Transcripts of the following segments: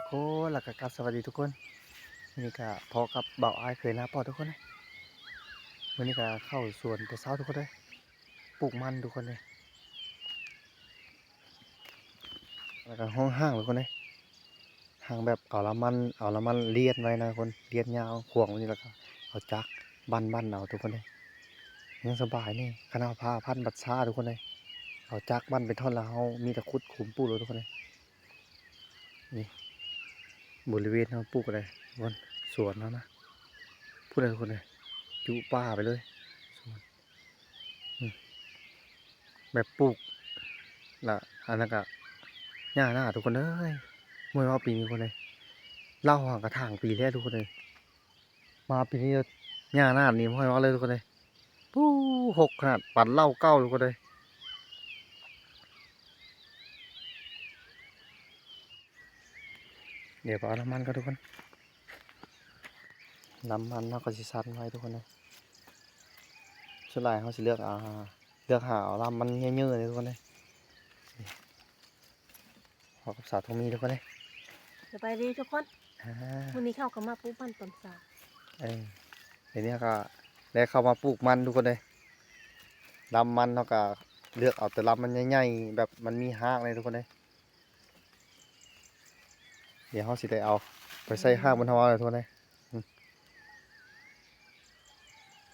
ໂອ້ ແລ້ວກໍກັບສະຫວັດດີທຸກຄົນ. ມື້ນີ້ກໍພໍ້ກັບບ່າວອ້າຍເຄີຍນາປອດທຸກຄົນເອີຍ. ມື້ນີ້ກໍເຂົ້າສວນແຕ່ເຊົ້າທຸກຄົນເອີຍ. ປູກມັນທຸກຄົນເອີຍ. ແລ້ວກໍຫ້ອງຫ້າງທຸກຄົນເອີຍ. ຫ້າງແບບເອົາລຳມັນ ເອົາລຳມັນລຽນໄວ້ນະທຸກຄົນ. ລຽນຍາວຂວາງໄວ້ນີ້ ແລ້ວກໍເອົາຈັກບັ້ນໆເອົາທຸກຄົນເອີຍ. ຍັງສະບາຍນີ້ ຄັນເຮົາພາພັນບັດຊາທຸກຄົນເອີຍ. ເອົາຈັກບັ້ນເປັນທ່ອນ ແລ້ວເຮົາມີແຕ່ຂຸດຂຸມປູກເລີຍທຸກຄົນເອີຍ. ນີ້ ບໍລິເວນເຮົາປູກກໍໄດ້ ບ່ອນສວນເຮົານະ ພຸ້ນນະທຸກຄົນເອີຍ. ຈຸປ່າໄປເລີຍສວນ ອືມ ແບບປູກ ລະອັນນັ້ນກະຫຍ້າໜ້າທຸກຄົນເອີຍ. ບໍ່ແມ່ນວ່າປີນີ້ທຸກຄົນເອີຍ ເຫຼົ້າຫາກະຖາງປີແລ້ວທຸກຄົນເອີຍ. ມາປີນີ້ຫຍ້າໜ້ານີ້ບໍ່ໃຫ້ເວົ້າເລີຍທຸກຄົນເອີຍ. ປູ້ ຮົກຂະໜາດ ປານເຫຼົ້າເກົ່າທຸກຄົນເອີຍ. ດຽວໄປເອົາລຳມັນກ່ອນທຸກຄົນ. ລຳມັນເຮົາກໍຊິສັນໄວ້ທຸກຄົນເອີຍ. ສ່ວນຫຼາຍເຮົາຊິເລືອກ ອ່າ ເລືອກຫາເອົາລຳມັນເຍີະໆເລີຍທຸກຄົນເອີຍ. ພໍ້ກັບສາວທອງມີທຸກຄົນເອີຍ. ສະບາຍດີທຸກຄົນ. ອ່າ ມື້ນີ້ເຮົາກໍມາປູກມັນຕອນເຊົ້າ. ເອີ ດຽວນີ້ເຮົາກໍໄດ້ເຂົ້າມາປູກມັນທຸກຄົນເອີຍ. ລຳມັນເຮົາກໍເລືອກເອົາແຕ່ລຳມັນໃຫຍ່ໆ ແບບມັນມີຮາກເລີຍທຸກຄົນເອີຍ. ດຽວເຮົາຊິໄດ້ເອົາໄປໃສ່ຮາກມັນເຮົາເອົາທຸກຄົນເອີຍ. ອືມ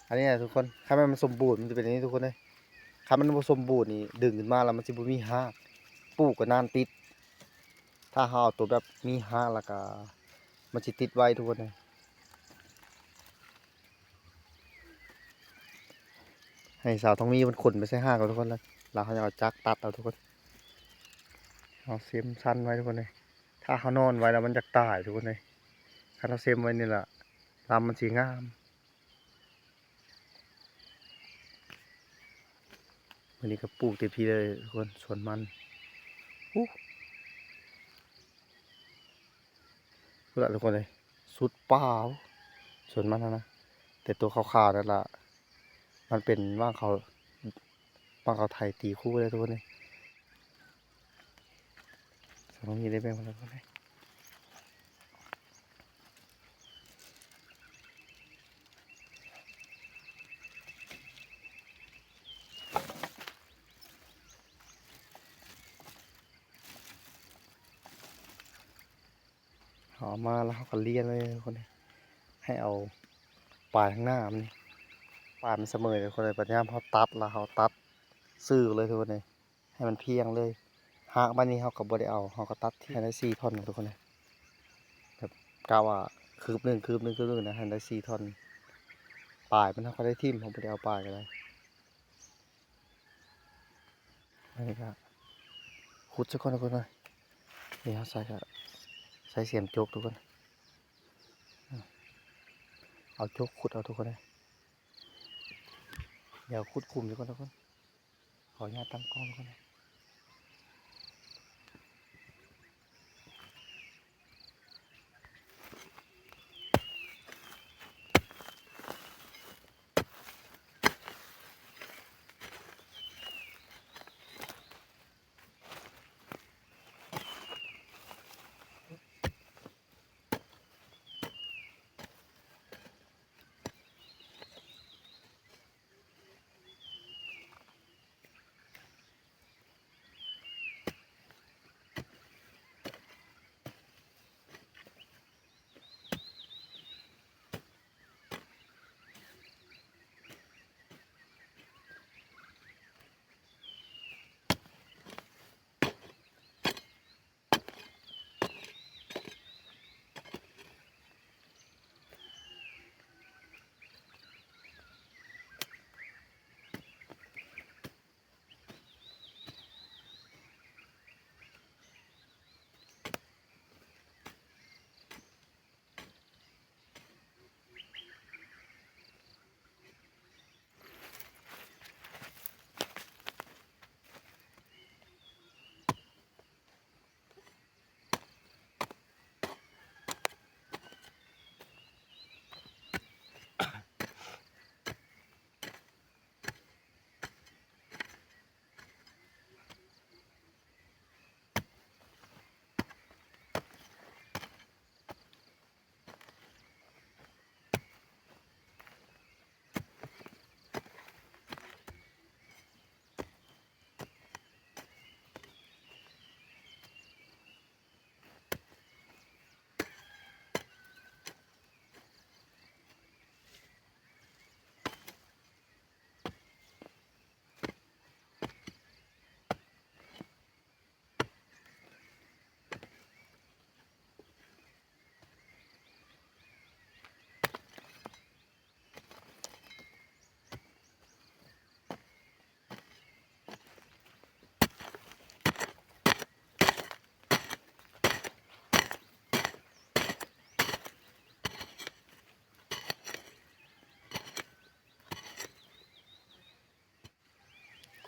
ອັນນີ້ນະທຸກຄົນ ຄັນແມ່ນມັນສົມບູນ ມັນຈະເປັນຢ່າງນີ້ທຸກຄົນເອີຍ. ຄັນມັນບໍ່ສົມບູນນີ້ ດຶງຂຶ້ນມາແລ້ວມັນຊິບໍ່ມີຮາກ ປູກກໍນານຕິດ. ຖ້າເຮົາເອົາຕົວແບບມີຮາກ ແລ້ວກໍມັນຊິຕິດໄວທຸກຄົນເອີຍ. ໃຫ້ສາວທອງມີເພິ່ນຂົນໄປໃສ່ຮາກເອົາທຸກຄົນ ແລ້ວ ແລ້ວເຮົາຈະເອົາຈັກຕັດເອົາທຸກຄົນ. ເຮົາເຊັມຊັ້ນໄວ້ທຸກຄົນເອີຍ. ຖ້າເຮົານອນໄວ້ແລ້ວມັນຢາກຕາຍທຸກຄົນເອີຍ. ຄັນເຮົາເຊັມໄວ້ນີ້ລະ ລຳມັນຊິງາມ. ມື້ນີ້ກໍປູກເຕັມທີ່ເລີຍທຸກຄົນ ສວນມັນ. ອູ້ ພຸ້ນລະທຸກຄົນເອີຍ ສຸດປ່າ ສວນມັນຫັ້ນນະ. ແຕ່ຕົວຂາວໆນັ້ນລະ ມັນເປັນຫວ່າງເຂົາ ຫວ່າງເຂົາໄຖຕີຄູ່ເລີຍທຸກຄົນເອີຍ. ສອງນີ້ໄດ້ແບ່ງໄປແລ້ວ ເຮົາເອົາມາແລ້ວເຮົາກໍລຽນໄວ້ທຸກຄົນເອີຍ. ໃຫ້ເອົາປາຍທາງໜ້າມັນນີ້ ປາຍມັນສະເໝີທຸກຄົນເອີຍ. ບັດຍາມເຮົາຕັດລະ ເຮົາຕັດຊື່ເລີຍທຸກຄົນເອີຍ. ໃຫ້ມັນພຽງເລີຍ. ຮາກມັນນີ້ເຮົາກໍບໍ່ໄດ້ເອົາ ເຮົາກໍຕັດໃຫ້ໄດ້ສີ່ທ່ອນທຸກຄົນເອີຍ. ແບບກະວ່າຄືບໜຶ່ງ ຄືບໜຶ່ງ ຄືບໜຶ່ງນະ ໃຫ້ໄດ້ສີ່ທ່ອນ. ປາຍມັນເຮົາກໍໄດ້ຖິ້ມ ເຮົາບໍ່ໄດ້ເອົາປາຍກໍໄດ້. ອັນນີ້ກໍຂຸດຊະກ່ອນທຸກຄົນເອີຍ. ນີ້ເຮົາໃສ່ກໍໃສ່ສຽມຈົກທຸກຄົນ. ເອົາຈົກຂຸດເອົາທຸກຄົນເອີຍ. ດຽວຂຸດຂຸມຢູ່ກ່ອນທຸກຄົນ. ຂໍອະນຸຍາດຕັ້ງກ້ອງກ່ອນນະ.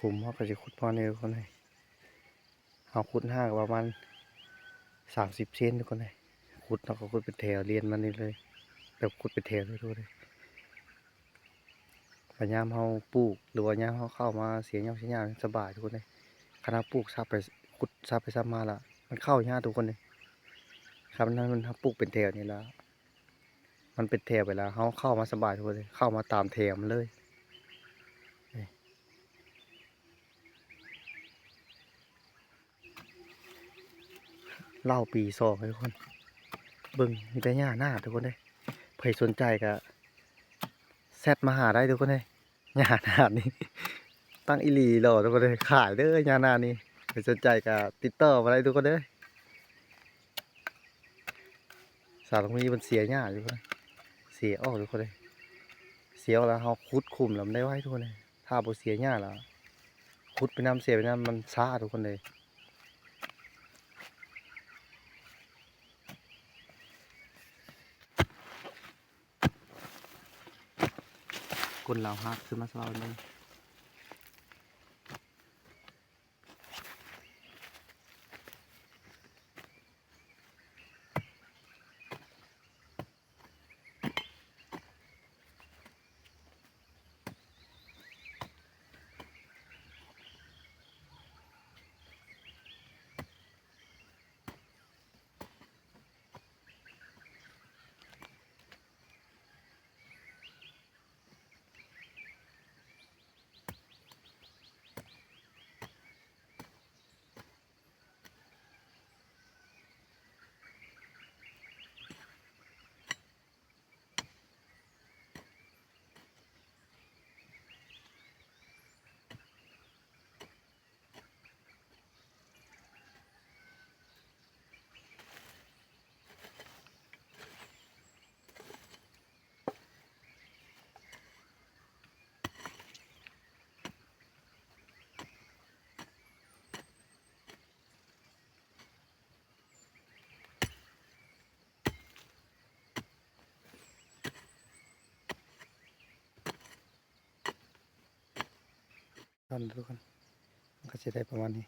ຂຸມເຮົາກໍຊິຂຸດປະມານນີ້ທຸກຄົນເອີຍ. ເຮົາຂຸດຫາປະມານສາມສິບເຊັນທຸກຄົນເອີຍ. ຂຸດ ເຮົາກໍຂຸດເປັນແຖວລຽນມານີ້ເລີຍ ແບບຂຸດເປັນແຖວເລີຍທຸກຄົນເອີຍ. ແລ້ວຍາມເຮົາປູກ ຫຼືວ່າຍາມເຮົາເຂົ້າມາເສຍຫຍ້າເສຍຫຍ້າສະບາຍທຸກຄົນເອີຍ. ຄັນເຮົາປູກສັບໄປ ຂຸດສັບໄປສັບມາລະ ມັນເຂົ້າຍາກທຸກຄົນເອີຍ. ຄັນມັນ ເຮົາປູກເປັນແຖວນີ້ລະ ມັນເປັນແຖວໄປລະ ເຮົາເຂົ້າມາສະບາຍທຸກຄົນເອີຍ. ເຂົ້າມາຕາມແຖວມັນເລີຍ. ເຫຼົ້າປີສອງເດີທຸກຄົນ. ເບິ່ງມີແຕ່ຫຍ້ານາດທຸກຄົນເດີ. ໃຜສົນໃຈກະແຊັດມາຫາໄດ້ທຸກຄົນເດີ. ຫຍ້ານາດນີ້ຕັ້ງອີ່ຫຼີຫຼໍ່ທຸກຄົນເດີ. ຂາຍເດີຫຍ້ານາດນີ້. ໃຜສົນໃຈກະຕິດຕໍ່ມາໄດ້ທຸກຄົນເດີ. ສາວທອງມີເພິ່ນເສຍຫຍ້າຢູ່ພຸ້ນນະ ເສຍອອກທຸກຄົນເອີຍ. ເສຍອອກແລ້ວເຮົາຂຸດຂຸມແລ້ວມັນໄດ້ໄວທຸກຄົນເອີຍ. ຖ້າບໍ່ເສຍຫຍ້າລະ ຂຸດໄປນຳເສຍໄປນຳ ມັນຊ້າທຸກຄົນເອີຍ. ກົ້ນລາວຫັກ ຂຶ້ນມາຊາວໜຶ່ງ. ທ່ອນທຸກຄົນ ມັນກໍຊິໄດ້ປະມານນີ້.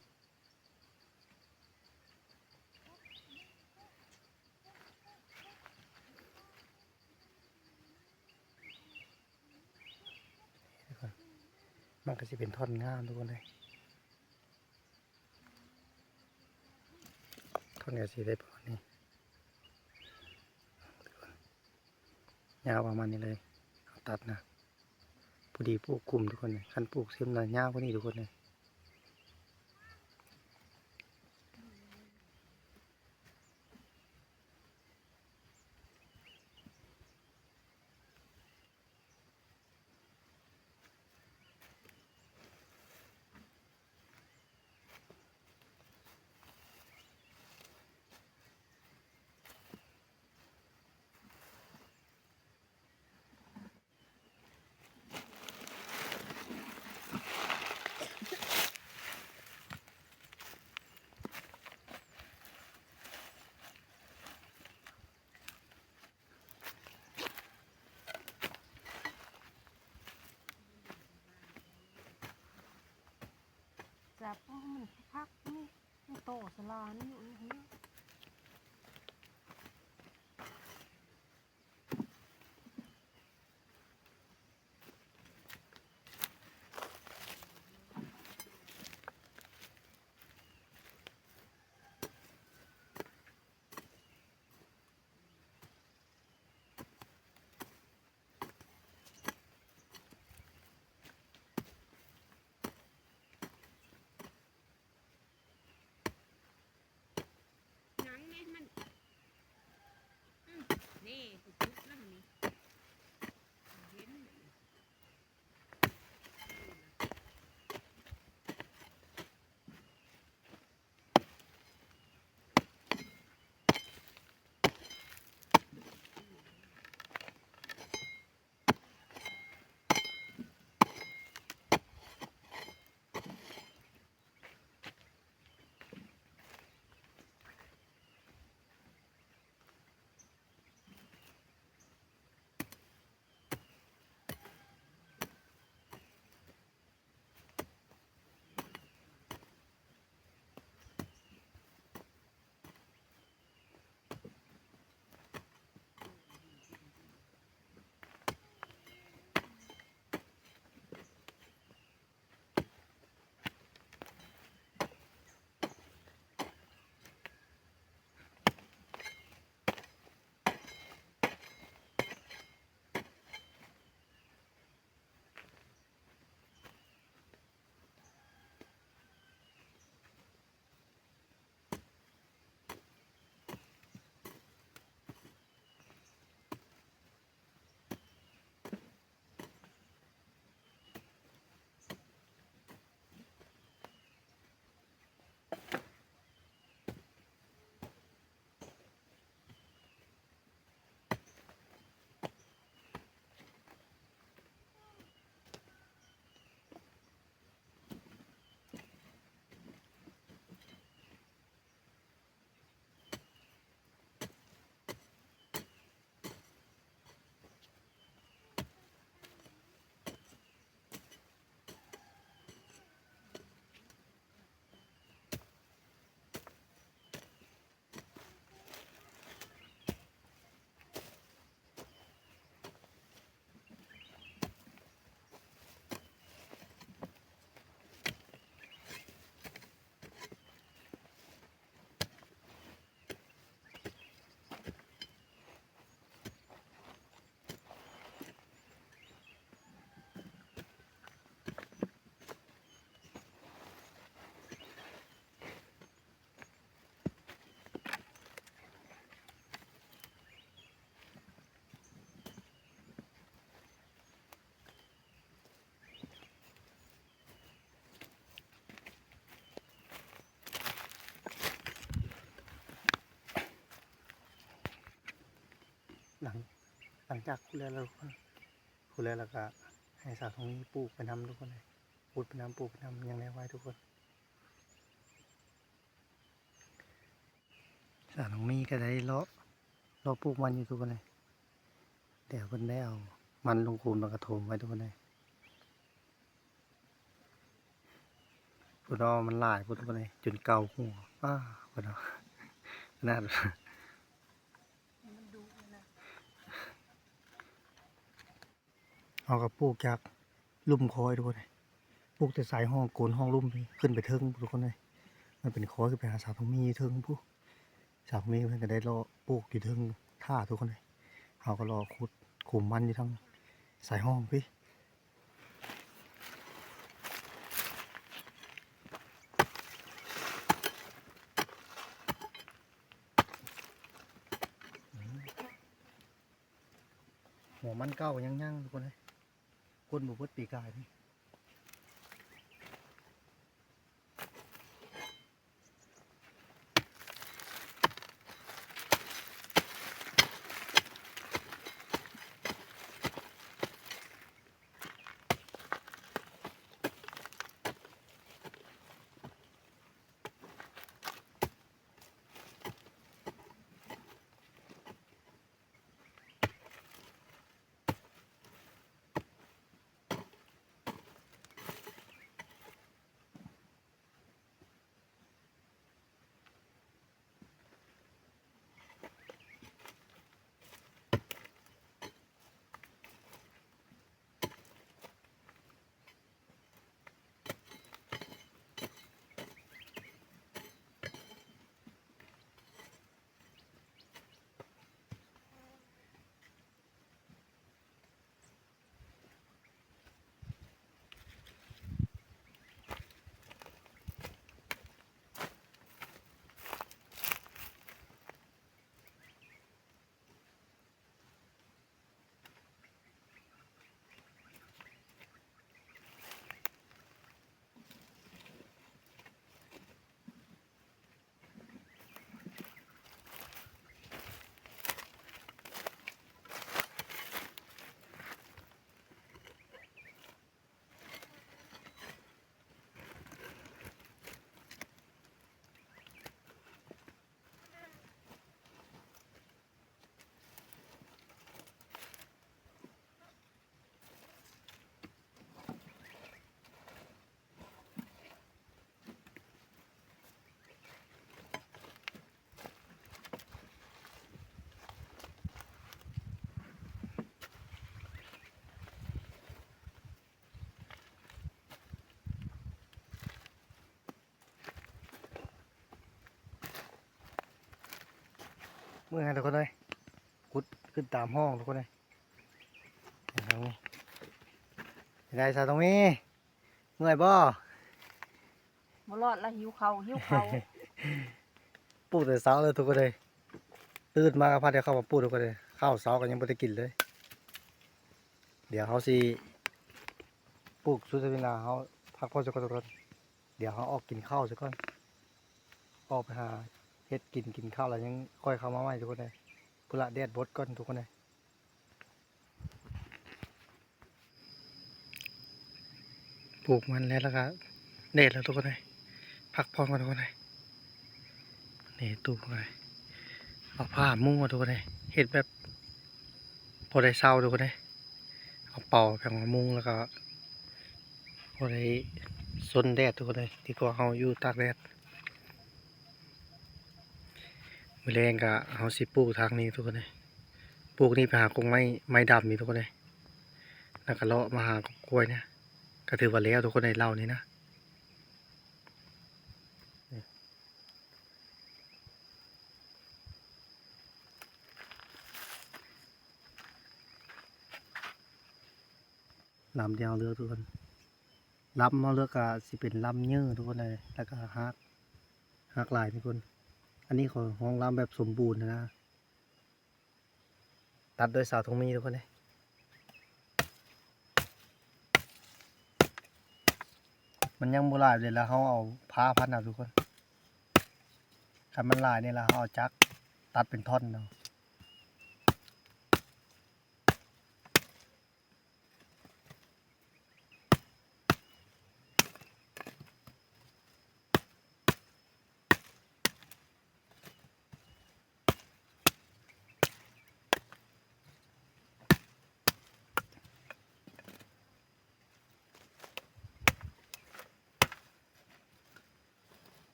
ມັນກໍຊິເປັນທ່ອນງາມທຸກຄົນເອີຍ. ທ່ອນກໍຊິໄດ້ປະມານນີ້ ຍາວປະມານນີ້ເລີຍ. ເຮົາຕັດນະ ພໍດີປູກກຸ່ມທຸກຄົນເອີຍ. ຄັນປູກເຕັມນະ ຍາວກວ່ານີ້ທຸກຄົນເອີຍ. ຈັບເອົາໃຫ້ມັນຄັກໆ ນີ້ ມັນຕໍ່ສະຫຼານີ້ຢູ່ນີ້. ເ ຫຼັງ ຫຼັງຈາກຂຸດແລ້ວ ແລ້ວທຸກຄົນ ຂຸດແລ້ວ ແລ້ວກະໃຫ້ສາວທອງມີປູກໄປນຳທຸກຄົນເອີຍ ຂຸດໄປນຳ ປູກໄປນຳ ຍັງແລ້ວໄວທຸກຄົນ. ສາວທອງມີກະໄດ້ເລາະ ເລາະປູກມັນຢູ່ທຸກຄົນເອີຍ ດຽວເພິ່ນໄດ້ເອົາມັນລົງຂຸມ ແລ້ວກະຖົມໄວ້ທຸກຄົນເອີຍ. ພຸ້ນເນາະ ມັນຫຼາຍພຸ້ນ ທຸກຄົນເອີຍ ຈົນເກົາຫົວ ປ້າ ພຸ້ນເນາະ ຂະໜາດ ມັນດຸເລີຍນະ. ເຮົາກະປູກຈາກລຸ່ມຄອຍທຸກຄົນເອີຍ ປູກແຕ່ສາຍຮ່ອງ ໂກນຮ່ອງລຸ່ມຂຶ້ນໄປເທິງທຸກຄົນເອີຍ. ມັນເປັນຄອຍຂຶ້ນໄປຫາສາວທອງມີຢູ່ເທິງພຸ້ນ ສາວທອງມີເພິ່ນກະໄດ້ເລາະປູກຢູ່ເທິງຖ້າທຸກຄົນເອີຍ. ເຮົາກະເລາະຂຸດຂຸມມັນຢູ່ທາງສາຍຮ່ອງພີ້. ຫົວມັນເກົ່າຍັງຍັງທຸກຄົນເອີຍ ຄົ້ນບໍ່ເບິດປີກາຍນີ້. ເມື່ອຍທຸກຄົນເອີຍ ຂຸດຂຶ້ນຕາມຮ່ອງທຸກຄົນເອີຍ. ເອົາ ເປັນໃດສາວທອງມີ ເມື່ອຍບໍ່? ບໍ່ລອດລະ ຫິວເຂົ້າ ຫິວເຂົ້າ. ປູກແຕ່ເຊົ້າເລີຍທຸກຄົນເອີຍ ຕື່ນມາກະພາດຽວເຂົ້າມາປູກທຸກຄົນເອີຍ ເຂົ້າເຊົ້າກະຍັງບໍ່ໄດ້ກິນເລີຍ. ດຽວເຮົາຊິປູກສຸດທ້າຍ ເວລາເຮົາພັກຜ່ອນຊະກ່ອນທຸກຄົນ. ດຽວເຮົາອອກກິນເຂົ້າຊະກ່ອນ. ອອກໄປຫາເຮັດກິນ ກິນເຂົ້າແລ້ວຍັງຄ່ອຍເຂົ້າມາໃໝ່ທຸກຄົນເອີຍ. ພຸ້ນລະ ແດດບົດກ່ອນທຸກຄົນເອີຍ. ປູກມັນແລ້ວ ແລ້ວກະແດດແລ້ວທຸກຄົນເອີຍ. ພັກຜ່ອນກ່ອນທຸກຄົນເອີຍ. ນີ້ ຕູ້ເຮົາເອົາຜ້າມຸງກ່ອນທຸກຄົນເອີຍ. ເຮັດແບບພໍໄດ້ເຊົາທຸກຄົນເອີຍ. ເອົາເປົາແຜງມາມຸງ ແລ້ວກໍພໍໄດ້ຊົນແດດທຸກຄົນເອີຍ. ດີກວ່າເຮົາຢູ່ຕາກແດດ. ມື້ແລງກະເຮົາຊິປູກທາງນີ້ທຸກຄົນເອີຍ. ປູກນີ້ໄປຫາກົກໄມ້ ໄມ້ດຳນີ້ທຸກຄົນເອີຍ. ແລ້ວກະເລາະມາຫາກົກກ້ວຍນີ້ ກະຖືວ່າແລ້ວທຸກຄົນເອີຍ ເຫຼົ່ານີ້ນະ. ລຳທີ່ເຮົາເລືອກທຸກຄົນ ລຳເຮົາເລືອກກະຊິເປັນລຳເຍີທຸກຄົນເອີຍ. ແລ້ວກະຮາກ ຮາກຫຼາຍທຸກຄົນ. ອັນນີ້ເຂົາຮ້ອງລຳແບບສົມບູນນະ. ຕັດໂດຍສາວທອງມີທຸກຄົນເອີຍ. ມັນຍັງບໍ່ຫຼາຍເລີຍ ແລ້ວເຮົາເອົາພ້າພັນເອົາທຸກຄົນ. ຄັນມັນຫຼາຍນີ້ລະ ເຮົາເອົາຈັກຕັດເປັນທ່ອນເອົາ.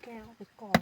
ແກະອອກໄປກອງ